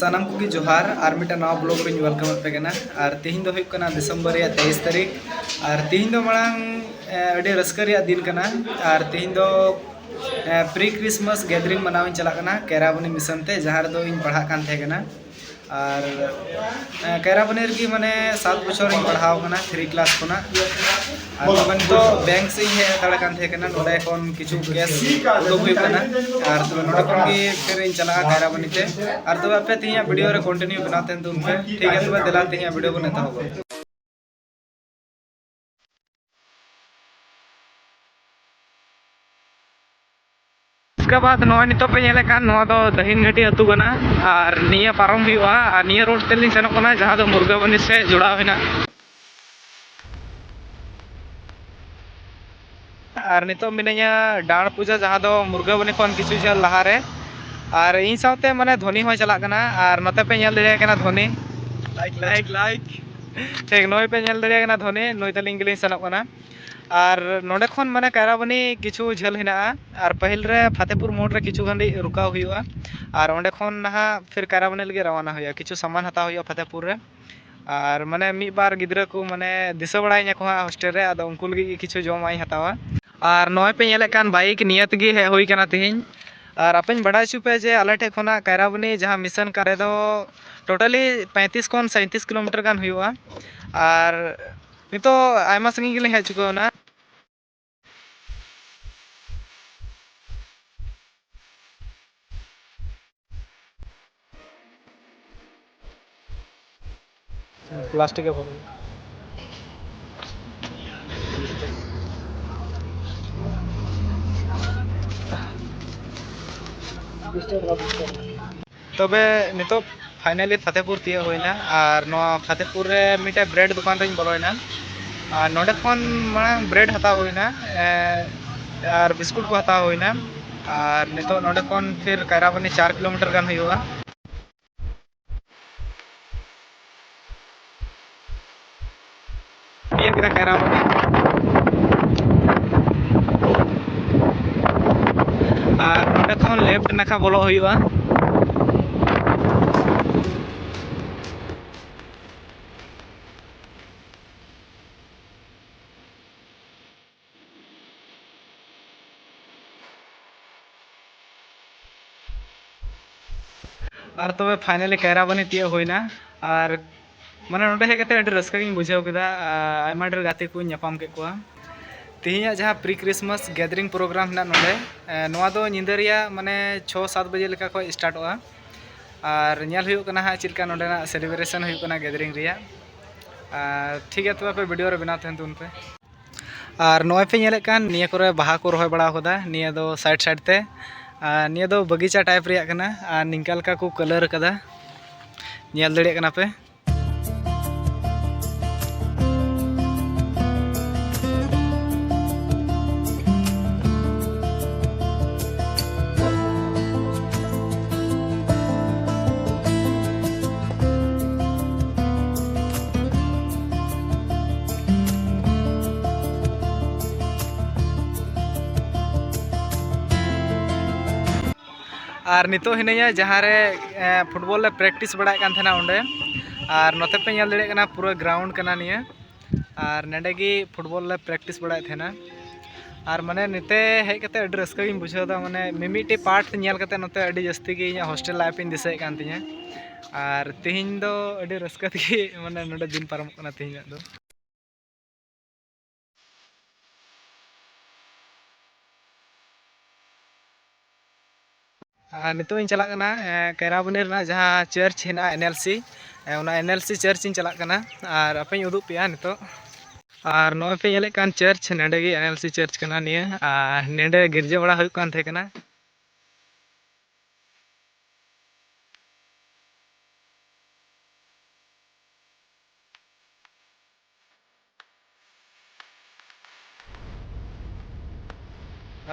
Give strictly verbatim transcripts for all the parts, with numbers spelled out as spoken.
ᱥᱟᱱᱟᱢ ᱠᱚᱜᱮ ᱡᱚᱦᱟᱨ, ᱟᱨ ᱢᱤᱫᱴᱟᱝ ᱱᱟᱣᱟ ᱵᱞᱚᱜ ᱨᱤᱧ ᱣᱮᱞᱠᱟᱢ ᱮᱫ ᱯᱮ ᱠᱟᱱᱟ᱾ ᱟᱨ ᱛᱮᱦᱮᱧ ᱫᱚ ᱦᱩᱭᱩᱜ ᱠᱟᱱᱟ ᱰᱤᱥᱮᱢᱵᱚᱨ ᱨᱮᱭᱟᱜ ᱛᱮᱭᱤᱥ ᱛᱟᱹᱨᱤᱠᱷ, ᱟᱨ ᱛᱮᱦᱮᱧ ᱫᱚ ᱢᱟᱲᱟᱝ ᱮ, ᱟᱹᱰᱤ ᱨᱟᱹᱥᱠᱟᱹ ᱨᱮᱭᱟᱜ ᱫᱤᱱ ᱠᱟᱱᱟ᱾ ᱟᱨ ᱛᱮᱦᱮᱧ ᱫᱚ ᱯᱨᱤ ᱠᱨᱤᱥᱢᱟᱥ ᱜᱮᱫᱟᱨᱤᱝ ᱢᱟᱱᱟᱣ ᱤᱧ ᱪᱟᱞᱟᱜ ᱠᱟᱱᱟ ᱠᱮᱨᱟᱵᱚᱱᱤ ᱢᱤᱥᱚᱱ ᱛᱮ, ᱡᱟᱦᱟᱸ ᱨᱮᱫᱚ ᱤᱧ ᱯᱟᱲᱦᱟᱜ ᱠᱟᱱ ᱛᱟᱦᱮᱸ ᱠᱟᱱᱟ᱾ ᱟᱨ ᱮ, ᱠᱮᱨᱟᱵᱚᱱᱤ ᱨᱮᱜᱮ ᱢᱟᱱᱮ ᱥᱟᱛ ᱵᱚᱪᱷᱚᱨ ᱤᱧ ᱯᱟᱲᱦᱟᱣ ᱠᱟᱱᱟ, ᱛᱷᱨᱤ ᱠᱞᱟᱥ ᱠᱷᱚᱱᱟᱜ᱾ ᱟᱨ ᱛᱚᱵᱮ ᱱᱤᱛᱚᱜ ᱵᱮᱝᱠ ᱥᱮᱫ ᱤᱧ ᱦᱮᱡ ᱦᱟᱛᱟᱲ ᱠᱟᱱ ᱛᱟᱦᱮᱸ ᱠᱟᱱᱟ, ᱱᱚᱰᱮ ᱠᱷᱚᱱ ᱠᱤᱪᱷᱩ ᱠᱮᱥ ᱩᱰᱩᱠ ᱦᱩᱭᱩᱜ ᱠᱟᱱᱟ᱾ ᱟᱨ ᱛᱚᱵᱮ ᱱᱚᱰᱮ ᱠᱷᱚᱱ ᱜᱮ ᱯᱷᱤᱨ ᱤᱧ ᱪᱟᱞᱟᱜᱼᱟ ᱠᱟᱭᱨᱟᱵᱟᱱᱤ ᱛᱮ᱾ ᱟᱨ ᱛᱚᱵᱮ ᱟᱯᱮ ᱛᱮᱦᱮᱧᱟᱜ ᱵᱷᱤᱰᱤᱭᱳ ᱨᱮ ᱠᱚᱱᱴᱤᱱᱤᱭᱩ ᱵᱮᱱᱟᱣ ᱛᱟᱦᱮᱱ ᱛᱟᱵᱚᱱ ᱯᱮ, ᱴᱷᱤᱠ ᱜᱮᱭᱟ? ᱛᱚᱵᱮ ᱫᱮᱞᱟ ᱛᱮᱦᱮᱧᱟᱜ ᱵᱷᱤᱰᱤᱭᱳ ᱵᱚᱱ ᱮᱛᱚᱦᱚᱵᱟ᱾ ᱤᱥᱠᱮ ᱵᱟᱫ ᱱᱚᱜᱼᱚᱭ ᱱᱤᱛᱚᱜ ᱯᱮ ᱧᱮᱞᱮᱫ ᱠᱟᱱ, ᱱᱚᱣᱟ ᱫᱚ ᱫᱟᱹᱦᱤᱱ ᱜᱷᱟᱹᱴᱤ ᱟᱹᱛᱩ ᱠᱟᱱᱟ᱾ ᱟᱨ ᱱᱤᱭᱟᱹ ᱯᱟᱨᱚᱢ ᱦᱩᱭᱩᱜᱼᱟ, ᱟᱨ ᱱᱤᱭᱟᱹ ᱨᱳᱰ ᱛᱮᱞᱤᱧ ᱥᱮᱱᱚᱜ ᱠᱟᱱᱟ, ᱡᱟᱦᱟᱸ ᱫᱚ ᱢᱩᱨᱜᱟᱵᱚᱱᱤ ᱥᱮᱫ ᱡᱚᱲᱟᱣ ᱦᱮᱱᱟᱜ᱾ ᱟᱨ ᱱᱤᱛᱚᱜ ᱢᱤᱱᱟᱹᱧᱟ ᱰᱟᱸᱲ ᱯᱩᱡᱟᱹ, ᱡᱟᱦᱟᱸ ᱫᱚ ᱢᱩᱨᱜᱟᱵᱚᱱᱤ ᱠᱷᱚᱱ ᱠᱤᱪᱷᱩ ᱡᱷᱟᱹᱞ ᱞᱟᱦᱟᱨᱮ᱾ ᱟᱨ ᱤᱧ ᱥᱟᱶᱛᱮ ᱢᱟᱱᱮ ᱫᱷᱚᱱᱤ ᱦᱚᱸᱭ ᱪᱟᱞᱟᱜ ᱠᱟᱱᱟ᱾ ᱟᱨ ᱱᱚᱛᱮ ᱯᱮ ᱧᱮᱞ ᱫᱟᱲᱮᱭᱟᱭ ᱠᱟᱱᱟ ᱫᱷᱚᱱᱤ, ᱞᱟᱭᱤᱠ, ᱞᱟᱭᱤᱠ, ᱞᱟᱭᱤᱠ᱾ ᱴᱷᱤᱠ, ᱱᱩᱭ ᱯᱮ ᱧᱮᱞ ᱫᱟᱲᱮᱭᱟᱭ ᱠᱟᱱᱟ ᱫᱷᱚᱱᱤ, ᱱᱩᱭ ᱛᱟᱹᱞᱤᱧ ᱜᱮᱞᱤᱧ ᱥᱮᱱᱚᱜ ᱠᱟᱱᱟ᱾ ᱟᱨ ᱱᱚᱰᱮ ᱠᱷᱚᱱ ᱢᱟᱱᱮ ᱠᱟᱭᱨᱟᱵᱟᱱᱤ ᱠᱤᱪᱷᱩ ᱡᱷᱟᱹᱞ ᱦᱮᱱᱟᱜᱼᱟ᱾ ᱟᱨ ᱯᱟᱹᱦᱤᱞ ᱨᱮ ᱯᱷᱟᱛᱮᱯᱩᱨ ᱢᱳᱲ ᱨᱮ ᱠᱤᱪᱷᱩ ᱜᱷᱟᱹᱲᱤᱡ ᱨᱩᱠᱟᱣ ᱦᱩᱭᱩᱜᱼᱟ᱾ ᱟᱨ ᱚᱸᱰᱮ ᱠᱷᱚᱱ ᱱᱟᱦᱟᱜ ᱯᱷᱤᱨ ᱠᱟᱭᱨᱟᱵᱟᱱᱤ ᱞᱟᱹᱜᱤᱫ ᱨᱟᱣᱟᱱᱟ ᱦᱩᱭᱩᱜᱼᱟ, ᱠᱤᱪᱷᱩ ᱥᱟᱢᱟᱱ ᱦᱟᱛᱟᱣ ᱦᱩᱭᱩᱜᱼᱟ ᱯᱷᱟᱛᱮᱯᱩᱨ ᱨᱮ᱾ ᱟᱨ ᱢᱟᱱᱮ ᱢᱤᱫ ᱵᱟᱨ ᱜᱤᱫᱽᱨᱟᱹ ᱠᱚ ᱢᱟᱱᱮ ᱫᱤᱥᱟᱹ ᱵᱟᱲᱟᱭᱤᱧᱟᱹ ᱠᱚ ᱦᱟᱸᱜ ᱦᱳᱥᱴᱮᱞ ᱨᱮ, ᱟᱫᱚ ᱩᱱᱠᱩ ᱞᱟᱹᱜᱤᱫ ᱜᱮ ᱠᱤᱪᱷᱩ ᱡᱚᱢᱟᱜ ᱤᱧ ᱦᱟᱛᱟᱣᱟ᱾ ᱟᱨ ᱱᱚᱜᱼᱚᱭ ᱯᱮ ᱧᱮᱞᱮᱫ ᱠᱟᱱ ᱵᱟᱭᱤᱠ, ᱱᱤᱭᱟᱹ ᱛᱮᱜᱮ ᱦᱮᱡ ᱦᱩᱭ ᱠᱟᱱᱟ ᱛᱮᱦᱮᱧ᱾ ᱟᱨ ᱟᱯᱮᱧ ᱵᱟᱰᱟᱭ ᱦᱚᱪᱚ ᱯᱮᱭᱟ ᱡᱮ ᱟᱞᱮ ᱴᱷᱮᱡ ᱠᱷᱚᱱᱟᱜ ᱠᱟᱭᱨᱟᱵᱟᱱᱤ ᱡᱟᱦᱟᱸ ᱢᱤᱥᱚᱱ ᱠᱟᱨᱮ ᱫᱚ ᱴᱳᱴᱟᱞᱤ ᱯᱚᱸᱭᱛᱨᱤᱥ ᱠᱷᱚᱱ ᱥᱟᱸᱭᱛᱨᱤᱥ ᱠᱤᱞᱳᱢᱤᱴᱟᱨ ᱜᱟᱱ ᱦᱩᱭᱩᱜᱼᱟ᱾ ᱟᱨ ᱱᱤᱛᱚᱜ ᱟᱭᱢᱟ ᱥᱟᱺᱜᱤᱧ ᱜᱮᱞᱤᱧ ᱦᱮᱡ ᱪᱩᱠᱟᱹᱣ ᱮᱱᱟ᱾ ᱯᱞᱟᱥᱴᱤᱠ ᱮ ᱵᱚᱞᱚ᱾ ᱛᱚᱵᱮ ᱱᱤᱛᱚᱜ ᱯᱷᱟᱭᱱᱟᱞᱤ ᱯᱷᱟᱛᱮᱯᱩᱨ ᱛᱤᱭᱳᱜ ᱦᱩᱭᱱᱟ᱾ ᱟᱨ ᱱᱚᱣᱟ ᱯᱷᱟᱛᱮᱯᱩᱨ ᱨᱮ ᱢᱤᱫᱴᱮᱡ ᱵᱨᱮᱰ ᱫᱚᱠᱟᱱ ᱨᱤᱧ ᱵᱚᱞᱚᱭᱮᱱᱟ᱾ ᱟᱨ ᱱᱚᱸᱰᱮ ᱠᱷᱚᱱ ᱢᱟᱲᱟᱝ ᱵᱨᱮᱰ ᱦᱟᱛᱟᱣ ᱦᱩᱭᱱᱟ, ᱮ, ᱟᱨ ᱵᱤᱥᱠᱩᱴ ᱠᱚ ᱦᱟᱛᱟᱣ ᱦᱩᱭᱱᱟ᱾ ᱟᱨ ᱱᱤᱛᱚᱜ ᱱᱚᱸᱰᱮ ᱠᱷᱚᱱ ᱯᱷᱤᱨ ᱠᱟᱭᱨᱟᱵᱟᱱᱤ ᱪᱟᱨ ᱠᱤᱞᱳᱢᱤᱴᱟᱨ ᱜᱟᱱ ᱦᱩᱭᱩᱜᱼᱟ᱾ ᱛᱤᱭᱟᱹᱜ ᱠᱮᱫᱟ ᱠᱟᱭᱨᱟᱵᱟᱱᱤ᱾ ᱟᱨ ᱱᱚᱸᱰᱮ ᱠᱷᱚᱱ ᱞᱮᱯᱷᱴ ᱱᱟᱠᱷᱟ ᱵᱚᱞᱚᱜ ᱦᱩᱭᱩᱜᱼᱟ᱾ ᱟᱨ ᱛᱚᱵᱮ finally ᱠᱟᱭᱨᱟᱵᱟᱹᱱᱤ ᱛᱤᱭᱳᱜ ᱦᱩᱭᱱᱟ᱾ ᱟᱨ ᱢᱟᱱᱮ ᱱᱚᱸᱰᱮ ᱦᱮᱡ ᱠᱟᱛᱮ ᱟᱹᱰᱤ ᱨᱟᱹᱥᱠᱟᱹ ᱜᱤᱧ ᱵᱩᱡᱷᱟᱹᱣ ᱠᱮᱫᱟ᱾ ᱟᱨ ᱟᱭᱢᱟ ᱰᱷᱮᱨ ᱜᱟᱛᱮ ᱠᱚᱧ ᱧᱟᱯᱟᱢ ᱠᱮᱫ ᱠᱚᱣᱟ᱾ ᱛᱮᱦᱮᱧᱟᱜ ᱡᱟᱦᱟᱸ pre Christmas gathering program ᱦᱮᱱᱟᱜ ᱱᱚᱸᱰᱮ, ᱮ, ᱱᱚᱣᱟ ᱫᱚ ᱧᱤᱫᱟᱹ ᱨᱮᱭᱟᱜ ᱢᱟᱱᱮ ᱪᱷᱚ ᱥᱟᱛ ᱵᱟᱡᱮ ᱞᱮᱠᱟ ᱠᱷᱚᱱ startᱚᱜᱼᱟ᱾ ᱟᱨ ᱧᱮᱞ ᱦᱩᱭᱩᱜ ᱠᱟᱱᱟ ᱦᱟᱸᱜ ᱪᱮᱫ ᱞᱮᱠᱟ ᱱᱚᱸᱰᱮᱱᱟᱜ celebration ᱦᱩᱭᱩᱜ ᱠᱟᱱᱟ gathering ᱨᱮᱭᱟᱜ᱾ ᱟᱨ ᱴᱷᱤᱠ ᱜᱮᱭᱟ, ᱛᱚᱵᱮ ᱟᱯᱮ video ᱨᱮ ᱵᱮᱱᱟᱣ ᱛᱟᱦᱮᱱ ᱛᱟᱵᱚᱱ ᱯᱮ᱾ ᱟᱨ ᱱᱚᱜᱼᱚᱭ ᱯᱮ ᱧᱮᱞᱮᱫ ᱠᱟᱱ, ᱱᱤᱭᱟᱹ ᱠᱚᱨᱮ ᱵᱟᱦᱟ ᱠᱚ ᱨᱚᱦᱚᱭ ᱵᱟᱲᱟ ᱟᱠᱟᱫᱟ, ᱱᱤᱭᱟᱹ ᱫᱚ side side ᱛᱮ᱾ ᱟᱨ ᱱᱤᱭᱟᱹ ᱫᱚ ᱵᱟᱜᱤᱪᱟ type ᱨᱮᱭᱟᱜ ᱠᱟᱱᱟ᱾ ᱟᱨ ᱱᱤᱝᱠᱟ ᱞᱮᱠᱟ ᱠᱚ colour ᱟᱠᱟᱫᱟ, ᱧᱮᱞ ᱫᱟᱲᱮᱭᱟᱜ ᱠᱟᱱᱟ ᱯᱮ᱾ ᱟᱨ ᱱᱤᱛᱚᱜ ᱦᱤᱱᱟᱹᱧᱟ ᱡᱟᱦᱟᱸ ᱨᱮ, ᱮ, football ᱞᱮ practice ᱵᱟᱲᱟᱭᱮᱫ ᱠᱟᱱ ᱛᱟᱦᱮᱱᱟ ᱚᱸᱰᱮ᱾ ᱟᱨ ᱱᱚᱛᱮ ᱯᱮ ᱧᱮᱞ ᱫᱟᱲᱮᱭᱟᱜ ᱠᱟᱱᱟ, ᱯᱩᱨᱟᱹ ground ᱠᱟᱱᱟ ᱱᱤᱭᱟᱹ᱾ ᱟᱨ ᱱᱚᱸᱰᱮ ᱜᱮ football ᱞᱮ practice ᱵᱟᱲᱟᱭᱮᱫ ᱛᱟᱦᱮᱱᱟ᱾ ᱟᱨ ᱢᱟᱱᱮ ᱱᱚᱛᱮ ᱦᱮᱡ ᱠᱟᱛᱮ ᱟᱹᱰᱤ ᱨᱟᱹᱥᱠᱟᱹ ᱜᱤᱧ ᱵᱩᱡᱷᱟᱹᱣ ᱮᱫᱟ, ᱢᱟᱱᱮ ᱢᱤᱢᱤᱫᱴᱤᱡ part ᱧᱮᱞ ᱠᱟᱛᱮ ᱱᱚᱛᱮ ᱟᱹᱰᱤ ᱡᱟᱹᱥᱛᱤ ᱜᱮ ᱤᱧᱟᱹᱜ hostel life ᱤᱧ ᱫᱤᱥᱟᱹᱭᱮᱫ ᱠᱟᱱ ᱛᱤᱧᱟᱹ᱾ ᱟᱨ ᱛᱮᱦᱮᱧ ᱫᱚ ᱟᱹᱰᱤ ᱨᱟᱹᱥᱠᱟᱹ ᱛᱮᱜᱮ ᱢᱟᱱᱮ ᱱᱚᱸᱰᱮ ᱫᱤᱱ ᱯᱟᱨᱚᱢᱚᱜ ᱠᱟᱱᱟ ᱛᱮᱦᱮᱧᱟᱜ ᱫᱚ᱾ ᱟᱨ ᱱᱤᱛᱚᱜ ᱤᱧ ᱪᱟᱞᱟᱜ ᱠᱟᱱᱟ, ᱮ, ᱠᱟᱭᱨᱟᱵᱚᱱᱤ ᱨᱮᱱᱟᱜ ᱡᱟᱦᱟᱸ church ᱦᱮᱱᱟᱜᱼᱟ, NLC, ᱮ, ᱚᱱᱟ NLC church ᱤᱧ ᱪᱟᱞᱟᱜ ᱠᱟᱱᱟ᱾ ᱟᱨ ᱟᱯᱮᱧ ᱩᱫᱩᱜ ᱯᱮᱭᱟ ᱱᱤᱛᱚᱜ᱾ ᱟᱨ ᱱᱚᱜᱼᱚᱭ ᱯᱮ ᱧᱮᱞᱮᱫ ᱠᱟᱱ church, ᱱᱚᱸᱰᱮ ᱜᱮ NLC church ᱠᱟᱱᱟ ᱱᱤᱭᱟᱹ᱾ ᱟᱨ ᱱᱚᱸᱰᱮ ᱜᱤᱨᱡᱟᱹ ᱵᱟᱲᱟ ᱦᱩᱭᱩᱜ ᱠᱟᱱ ᱛᱟᱦᱮᱸ ᱠᱟᱱᱟ᱾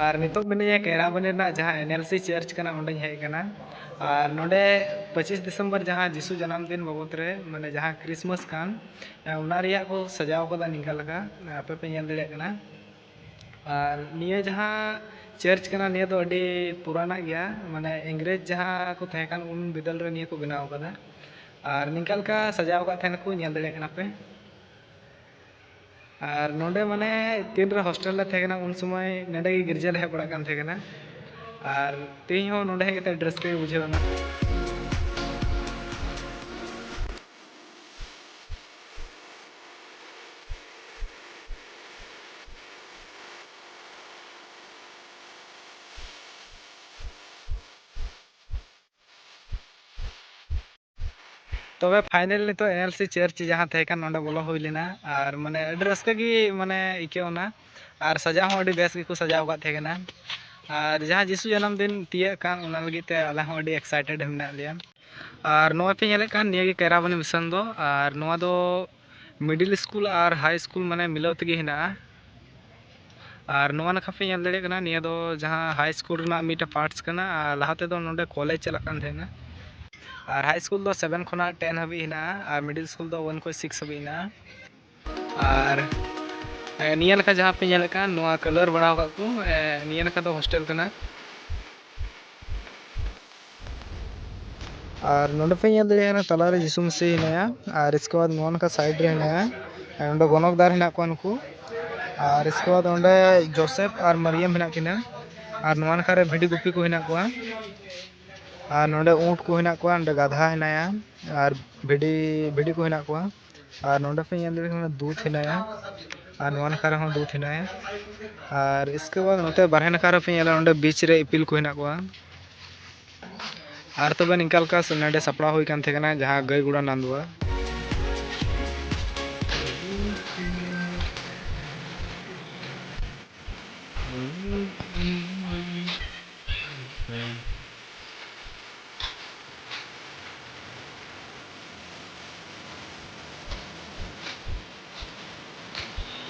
ᱟᱨ ᱱᱤᱛᱚᱜ ᱢᱤᱱᱟᱹᱧᱟ ᱠᱟᱭᱨᱟᱵᱟᱹᱱᱤ ᱨᱮᱱᱟᱜ ᱡᱟᱦᱟᱸ NLC church ᱠᱟᱱᱟ, ᱚᱸᱰᱮᱧ ᱦᱮᱡ ᱟᱠᱟᱱᱟ᱾ ᱟᱨ ᱱᱚᱰᱮ ᱯᱚᱸᱪᱤᱥ ᱰᱤᱥᱮᱢᱵᱚᱨ ᱡᱟᱦᱟᱸ ᱡᱤᱥᱩ ᱡᱟᱱᱟᱢ ᱫᱤᱱ ᱵᱟᱵᱚᱫ ᱨᱮ, ᱢᱟᱱᱮ ᱡᱟᱦᱟᱸ Christmas ᱠᱟᱱ, ᱚᱱᱟ ᱨᱮᱭᱟᱜ ᱠᱚ ᱥᱟᱡᱟᱣ ᱠᱟᱫᱟ ᱱᱤᱝᱠᱟ ᱞᱮᱠᱟ, ᱟᱯᱮ ᱯᱮ ᱧᱮᱞ ᱫᱟᱲᱮᱭᱟᱜ ᱠᱟᱱᱟ᱾ ᱟᱨ ᱱᱤᱭᱟᱹ ᱡᱟᱦᱟᱸ church ᱠᱟᱱᱟ, ᱱᱤᱭᱟᱹ ᱫᱚ ᱟᱹᱰᱤ ᱯᱩᱨᱟᱱᱟᱜ ᱜᱮᱭᱟ, ᱢᱟᱱᱮ ᱤᱝᱨᱮᱡᱽ ᱡᱟᱦᱟᱸ ᱠᱚ ᱛᱟᱦᱮᱸ ᱠᱟᱱ ᱩᱱ ᱵᱤᱫᱟᱹᱞ ᱨᱮ ᱱᱤᱭᱟᱹ ᱠᱚ ᱵᱮᱱᱟᱣ ᱠᱟᱫᱟ᱾ ᱟᱨ ᱱᱤᱝᱠᱟ ᱞᱮᱠᱟ ᱥᱟᱡᱟᱣ ᱟᱠᱟᱫ ᱛᱟᱦᱮᱱᱟᱠᱚ, ᱧᱮᱞ ᱫᱟᱲᱮᱭᱟᱜ ᱠᱟᱱᱟ ᱯᱮ᱾ ᱟᱨ ᱱᱚᱰᱮ ᱢᱟᱱᱮ ᱛᱤᱱᱨᱮ hostel ᱞᱮ ᱛᱟᱦᱮᱸ ᱠᱟᱱᱟ, ᱩᱱ ᱥᱚᱢᱚᱭ ᱱᱚᱰᱮ ᱜᱮ ᱜᱤᱨᱡᱟᱹ ᱞᱮ ᱦᱮᱡ ᱵᱟᱲᱟᱜ ᱠᱟᱱ ᱛᱟᱦᱮᱸ ᱠᱟᱱᱟ᱾ ᱟᱨ ᱛᱮᱦᱮᱧ ᱦᱚᱸ ᱱᱚᱰᱮ ᱦᱮᱡ ᱠᱟᱛᱮ ᱟᱹᱰᱤ ᱨᱟᱹᱥᱠᱟᱹ ᱜᱮ ᱵᱩᱡᱷᱟᱹᱣ ᱮᱱᱟ᱾ ᱛᱚᱵᱮ final ᱱᱤᱛᱚᱜ NLC church ᱡᱟᱦᱟᱸ ᱛᱟᱦᱮᱸ ᱠᱟᱱ, ᱱᱚᱸᱰᱮ ᱵᱚᱞᱚ ᱦᱩᱭ ᱞᱮᱱᱟ᱾ ᱟᱨ ᱢᱟᱱᱮ ᱟᱹᱰᱤ ᱨᱟᱹᱥᱠᱟᱹ ᱜᱮ ᱢᱟᱱᱮ ᱟᱹᱭᱠᱟᱹᱣ ᱮᱱᱟ᱾ ᱟᱨ ᱥᱟᱡᱟᱣ ᱦᱚᱸ ᱟᱹᱰᱤ ᱵᱮᱥ ᱜᱮᱠᱚ ᱥᱟᱡᱟᱣ ᱟᱠᱟᱫ ᱛᱟᱦᱮᱸ ᱠᱟᱱᱟ᱾ ᱟᱨ ᱡᱟᱦᱟᱸ ᱡᱤᱥᱩ ᱡᱟᱱᱟᱢ ᱫᱤᱱ ᱛᱤᱭᱟᱹᱜ ᱠᱟᱱ, ᱚᱱᱟ ᱞᱟᱹᱜᱤᱫ ᱛᱮ ᱟᱞᱮ ᱦᱚᱸ ᱟᱹᱰᱤ excited ᱢᱮᱱᱟᱜ ᱞᱮᱭᱟ᱾ ᱟᱨ ᱱᱚᱜᱼᱚᱭ ᱯᱮ ᱧᱮᱞᱮᱫ ᱠᱟᱱ, ᱱᱤᱭᱟᱹ ᱜᱮ ᱠᱮᱨᱟᱵᱟᱱᱤ mission ᱫᱚ᱾ ᱟᱨ ᱱᱚᱣᱟ ᱫᱚ middle school ᱟᱨ high school ᱢᱟᱱᱮ ᱢᱤᱞᱟᱹᱣ ᱛᱮᱜᱮ ᱦᱮᱱᱟᱜᱼᱟ᱾ ᱟᱨ ᱱᱚᱣᱟ ᱱᱟᱠᱷᱟ ᱯᱮ ᱧᱮᱞ ᱫᱟᱲᱮᱭᱟᱜ ᱠᱟᱱᱟ, ᱱᱤᱭᱟᱹ ᱫᱚ ᱡᱟᱦᱟᱸ high school ᱨᱮᱱᱟᱜ ᱢᱤᱫᱴᱮᱱ parts ᱠᱟᱱᱟ᱾ ᱟᱨ ᱞᱟᱦᱟ ᱛᱮᱫᱚ ᱱᱚᱰᱮ college ᱪᱟᱞᱟᱜ ᱠᱟᱱ ᱛᱟᱦᱮᱱᱟ᱾ ᱟᱨ high school ᱫᱚ seven ᱠᱷᱚᱱᱟᱜ ten ᱦᱟᱹᱵᱤᱡ ᱦᱮᱱᱟᱜᱼᱟ, ᱟᱨ middle school ᱫᱚ one ᱠᱷᱚᱱ six ᱦᱟᱹᱵᱤᱡ ᱦᱮᱱᱟᱜᱼᱟ᱾ ᱟᱨ, ᱮ, ᱱᱤᱭᱟᱹ ᱞᱮᱠᱟ ᱡᱟᱦᱟᱸ ᱯᱮ ᱧᱮᱞᱮᱫ ᱠᱟᱱ, ᱱᱚᱣᱟ colour ᱵᱟᱲᱟᱣ ᱠᱟᱜ ᱠᱚ, ᱮ, ᱱᱤᱭᱟᱹ ᱞᱮᱠᱟ ᱫᱚ hostel ᱠᱟᱱᱟ᱾ ᱟᱨ ᱱᱚᱰᱮ ᱯᱮ ᱧᱮᱞ ᱫᱟᱲᱮᱭᱟᱜ ᱠᱟᱱᱟ, ᱛᱟᱞᱟᱨᱮ ᱡᱤᱥᱩ ᱢᱟᱹᱥᱤ ᱦᱮᱱᱟᱭᱟ᱾ ᱟᱨ ᱤᱥᱠᱮ ᱵᱟᱫ ᱱᱚᱣᱟ ᱱᱚᱝᱠᱟ side ᱨᱮ ᱦᱮᱱᱟᱭᱟ᱾ ᱟᱨ ᱱᱚᱰᱮ ᱜᱚᱱᱚᱠᱫᱟᱨ ᱦᱮᱱᱟᱜ ᱠᱚᱣᱟ ᱱᱩᱠᱩ᱾ ᱟᱨ ᱤᱥᱠᱮ ᱵᱟᱫ ᱚᱸᱰᱮ ᱡᱳᱥᱮᱯ ᱟᱨ ᱢᱟᱨᱤᱭᱟᱢ ᱦᱮᱱᱟᱜ ᱠᱤᱱᱟ᱾ ᱟᱨ ᱱᱚᱣᱟ ᱱᱟᱠᱷᱟ ᱨᱮ ᱵᱷᱤᱰᱤ ᱜᱩᱯᱤ ᱠᱚ ᱦᱮᱱᱟᱜ ᱠᱚᱣᱟ᱾ ᱟᱨ ᱱᱚᱰᱮ ᱩᱸᱴ ᱠᱚ ᱦᱮᱱᱟᱜ ᱠᱚᱣᱟ, ᱱᱚᱰᱮ ᱜᱟᱫᱷᱟ ᱦᱮᱱᱟᱭᱟ, ᱟᱨ ᱵᱷᱤᱰᱤ, ᱵᱷᱤᱰᱤ ᱠᱚ ᱦᱮᱱᱟᱜ ᱠᱚᱣᱟ᱾ ᱟᱨ ᱱᱚᱰᱮ ᱯᱮ ᱧᱮᱞ ᱫᱟᱲᱮᱭᱟᱜ ᱠᱟᱱᱟ, ᱫᱩᱫᱷ ᱦᱮᱱᱟᱭᱟ᱾ ᱟᱨ ᱱᱚᱣᱟ ᱱᱟᱠᱷᱟ ᱨᱮᱦᱚᱸ ᱫᱩᱫᱷ ᱦᱮᱱᱟᱭᱟ᱾ ᱟᱨ ᱤᱥᱠᱮ ᱵᱟᱫ ᱱᱚᱛᱮ ᱵᱟᱨᱦᱮ ᱱᱟᱠᱷᱟ ᱨᱮ ᱯᱮ ᱧᱮᱞᱟ, ᱚᱸᱰᱮ beach ᱨᱮ ᱤᱯᱤᱞ ᱠᱚ ᱦᱮᱱᱟᱜ ᱠᱚᱣᱟ᱾ ᱟᱨ ᱛᱚᱵᱮ ᱱᱤᱝᱠᱟ ᱞᱮᱠᱟ ᱱᱚᱰᱮ ᱥᱟᱯᱲᱟᱣ ᱦᱩᱭ ᱠᱟᱱ ᱛᱟᱦᱮᱸ ᱠᱟᱱᱟ ᱡᱟᱦᱟᱸ ᱜᱟᱹᱭ ᱜᱩᱲᱟ ᱱᱟᱱᱫᱩᱣᱟ᱾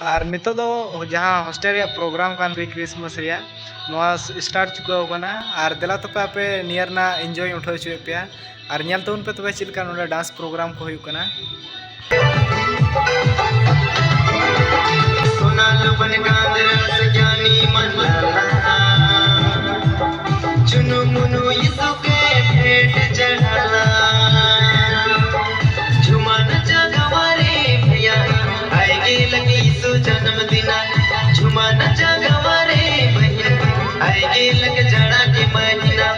ᱟᱨ ᱱᱤᱛᱚᱜ ᱫᱚ ᱡᱟᱦᱟᱸ hostel ᱨᱮᱭᱟᱜ program ᱠᱟᱱ pre Christmas ᱨᱮᱭᱟᱜ, ᱱᱚᱣᱟ start ᱪᱩᱠᱟᱹᱣ ᱠᱟᱱᱟ᱾ ᱟᱨ ᱫᱮᱞᱟ ᱛᱚᱵᱮ ᱟᱯᱮ ᱱᱤᱭᱟᱹ ᱨᱮᱱᱟᱜ enjoy ᱩᱴᱷᱟᱹᱣ ᱦᱚᱪᱚᱭᱮᱫ ᱯᱮᱭᱟ᱾ ᱟᱨ ᱧᱮᱞ ᱛᱟᱵᱚᱱ ᱯᱮ ᱛᱚᱵᱮ ᱪᱮᱫ ᱞᱮᱠᱟ ᱱᱚᱰᱮ dance program ᱠᱚ ᱦᱩᱭᱩᱜ ᱠᱟᱱᱟ᱾ ᱥᱳᱱᱟ ᱞᱩᱵᱟᱱ ᱜᱟᱸᱫᱽᱨᱟ ᱥᱮ ᱡᱟᱱᱤ ᱢᱟᱱᱰᱟᱞᱟ, ᱪᱩᱱᱩ ᱢᱩᱱᱩ ᱭᱤᱥᱩ ᱠᱮ ᱵᱷᱮᱴ ᱪᱟᱲᱟᱞᱟ᱾ ᱡᱷᱩᱢᱟ ᱱᱟᱪᱟ ᱜᱟᱣᱟ ᱨᱮ ᱵᱷᱟᱭᱟ, ᱟᱭᱜᱮ ᱞᱟᱜᱤ ᱭᱤᱥᱩ ᱡᱟᱱᱟᱢ ᱫᱤᱱᱟ᱾ ᱡᱷᱩᱢᱟ ᱱᱟᱪᱟ ᱜᱟᱣᱟ ᱨᱮ ᱵᱷᱟᱭᱟ, ᱟᱭᱜᱮ ᱞᱟᱜ ᱡᱟᱲᱟ ᱠᱮ ᱢᱟᱦᱤᱱᱟ᱾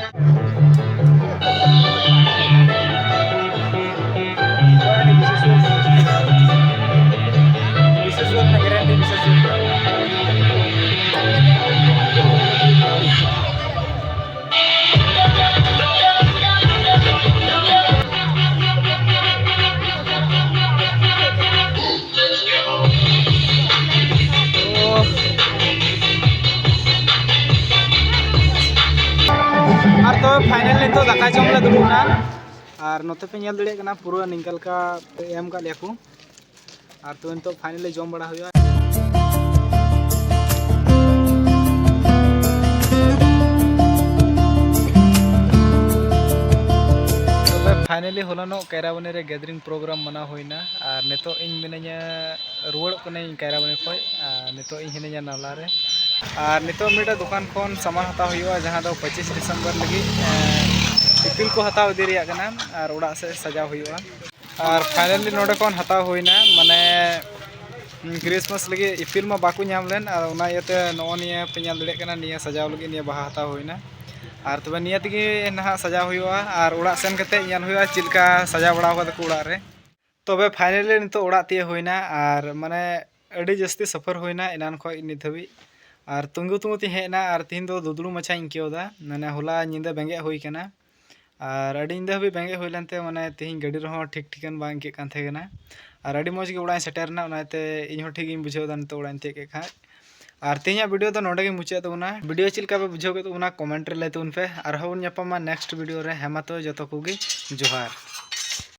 ᱛᱚ finally ᱱᱤᱛᱚᱜ ᱫᱟᱠᱟ ᱡᱚᱢ ᱞᱮ ᱫᱩᱲᱩᱵ ᱮᱱᱟ᱾ ᱟᱨ ᱱᱚᱛᱮ ᱯᱮ ᱧᱮᱞ ᱫᱟᱲᱮᱭᱟᱜ ᱠᱟᱱᱟ, ᱯᱩᱨᱟᱹ ᱱᱤᱝᱠᱟ ᱞᱮᱠᱟ ᱮᱢ ᱟᱠᱟᱫ ᱞᱮᱭᱟ ᱠᱚ᱾ ᱟᱨ ᱛᱚ ᱱᱤᱛᱚᱜ finally ᱡᱚᱢ ᱵᱟᱲᱟ ᱦᱩᱭᱩᱜᱼᱟ᱾ ᱛᱚᱵᱮ finally ᱦᱚᱞᱟᱱᱚᱜ ᱠᱟᱭᱨᱟᱵᱚᱱᱤ ᱨᱮ gathering program ᱢᱟᱱᱟᱣ ᱦᱩᱭᱱᱟ᱾ ᱟᱨ ᱱᱤᱛᱚᱜ ᱤᱧ ᱢᱤᱱᱟᱹᱧᱟ, ᱨᱩᱣᱟᱹᱲᱚᱜ ᱠᱟᱹᱱᱟᱹᱧ ᱠᱟᱭᱨᱟᱵᱚᱱᱤ ᱠᱷᱚᱱ᱾ ᱟᱨ ᱱᱤᱛᱚᱜ ᱤᱧ ᱦᱤᱱᱟᱹᱧᱟ ᱱᱟᱞᱟ ᱨᱮ᱾ ᱟᱨ ᱱᱤᱛᱚᱜ ᱢᱤᱫᱴᱮᱱ ᱫᱚᱠᱟᱱ ᱠᱷᱚᱱ ᱥᱟᱢᱟᱱ ᱦᱟᱛᱟᱣ ᱦᱩᱭᱩᱜᱼᱟ, ᱡᱟᱦᱟᱸ ᱫᱚ ᱯᱚᱸᱪᱤᱥ ᱰᱤᱥᱮᱢᱵᱚᱨ ᱞᱟᱹᱜᱤᱫ, ᱮᱸ, ᱤᱯᱤᱞ ᱠᱚ ᱦᱟᱛᱟᱣ ᱤᱫᱤ ᱨᱮᱭᱟᱜ ᱠᱟᱱᱟ ᱟᱨ ᱚᱲᱟᱜ ᱥᱮᱫ ᱥᱟᱡᱟᱣ ᱦᱩᱭᱩᱜᱼᱟ᱾ ᱟᱨ finally ᱱᱚᱰᱮ ᱠᱷᱚᱱ ᱦᱟᱛᱟᱣ ᱦᱩᱭᱱᱟ, ᱢᱟᱱᱮ, Christmas ᱞᱟᱹᱜᱤᱫ ᱤᱯᱤᱞ ᱢᱟ ᱵᱟᱠᱚ ᱧᱟᱢ ᱞᱮᱱ, ᱟᱨ ᱚᱱᱟ ᱤᱭᱟᱹᱛᱮ ᱱᱚᱜᱼᱚ ᱱᱤᱭᱟᱹ ᱯᱮ ᱧᱮᱞ ᱫᱟᱲᱮᱭᱟᱜ ᱠᱟᱱᱟ, ᱱᱤᱭᱟᱹ ᱥᱟᱡᱟᱣ ᱞᱟᱹᱜᱤᱫ ᱱᱤᱭᱟᱹ ᱵᱟᱦᱟ ᱦᱟᱛᱟᱣ ᱦᱩᱭᱱᱟ᱾ ᱟᱨ ᱛᱚᱵᱮ ᱱᱤᱭᱟᱹ ᱛᱮᱜᱮ ᱱᱟᱦᱟᱜ ᱥᱟᱡᱟᱣ ᱦᱩᱭᱩᱜᱼᱟ, ᱟᱨ ᱚᱲᱟᱜ ᱥᱮᱱ ᱠᱟᱛᱮ ᱧᱮᱞ ᱦᱩᱭᱩᱜᱼᱟ ᱪᱮᱫ ᱞᱮᱠᱟ ᱥᱟᱡᱟᱣ ᱵᱟᱲᱟᱣ ᱠᱟᱫᱟ ᱠᱚ ᱚᱲᱟᱜ ᱨᱮ᱾ ᱛᱚᱵᱮ finally ᱱᱤᱛᱚᱜ ᱚᱲᱟᱜ ᱛᱤᱭᱳᱜ ᱦᱩᱭᱱᱟ, ᱟᱨ ᱢᱟᱱᱮ ᱟᱹᱰᱤ ᱡᱟᱹᱥᱛᱤ ᱥᱟᱯᱷᱟᱨ ᱦᱩᱭᱱᱟ ᱮᱱᱟᱱ ᱠᱷᱚᱱ ᱱᱤᱛ ᱦᱟᱹᱵᱤᱡ᱾ ᱟᱨ ᱛᱤᱸᱜᱩ ᱛᱤᱸᱜᱩ ᱛᱤᱧ ᱦᱮᱡ ᱮᱱᱟ, ᱟᱨ ᱛᱤᱦᱤᱧ ᱫᱚ ᱫᱩᱫᱲᱩ ᱢᱟᱪᱷᱟᱧ ᱟᱹᱭᱠᱟᱹᱣ ᱮᱫᱟ, ᱢᱟᱱᱮ ᱦᱚᱞᱟ ᱧᱤᱫᱟᱹ ᱵᱮᱸᱜᱮᱫ ᱦᱩᱭ ᱠᱟᱱᱟ᱾ ᱟᱨ ᱟᱹᱰᱤ ᱧᱤᱫᱟᱹ ᱦᱟᱹᱵᱤᱡ ᱵᱮᱸᱜᱮᱫ ᱦᱩᱭ ᱞᱮᱱᱛᱮ, ᱢᱟᱱᱮ, ᱛᱮᱦᱮᱧ ᱜᱟᱹᱰᱤ ᱨᱮᱦᱚᱸ ᱴᱷᱤᱠ ᱴᱷᱤᱠᱟᱹᱱ ᱵᱟᱝ ᱟᱹᱭᱠᱟᱹᱜ ᱠᱟᱱ ᱛᱟᱦᱮᱸ ᱠᱟᱱᱟ᱾ ᱟᱨ ᱟᱹᱰᱤ ᱢᱚᱡᱽ ᱜᱮ ᱚᱲᱟᱜ ᱤᱧ ᱥᱮᱴᱮᱨ ᱮᱱᱟ, ᱚᱱᱟᱛᱮ ᱤᱧ ᱦᱚᱸ ᱴᱷᱤᱠ ᱜᱤᱧ ᱵᱩᱡᱷᱟᱹᱣ ᱮᱫᱟ ᱱᱤᱛᱚᱜ ᱚᱲᱟᱜ ᱤᱧ ᱛᱤᱭᱳᱜ ᱠᱮᱫ ᱠᱷᱟᱡ᱾ ᱟᱨ ᱛᱮᱦᱮᱧᱟᱜ video ᱫᱚ ᱱᱚᱰᱮ ᱜᱮᱧ ᱢᱩᱪᱟᱹᱫ ᱛᱟᱵᱚᱱᱟ᱾ Video ᱪᱮᱫ ᱞᱮᱠᱟ ᱯᱮ ᱵᱩᱡᱷᱟᱹᱣ ᱠᱮᱫ ᱛᱟᱵᱚᱱᱟ, comment ᱨᱮ ᱞᱟᱹᱭ ᱛᱟᱵᱚᱱ ᱯᱮ᱾ ᱟᱨᱦᱚᱸ ᱵᱚᱱ ᱧᱟᱯᱟᱢᱟ next video ᱨᱮ᱾ ᱦᱮᱸ ᱢᱟ ᱛᱚᱵᱮ, ᱡᱚᱛᱚ ᱠᱚᱜᱮ ᱡᱚᱦᱟᱨ᱾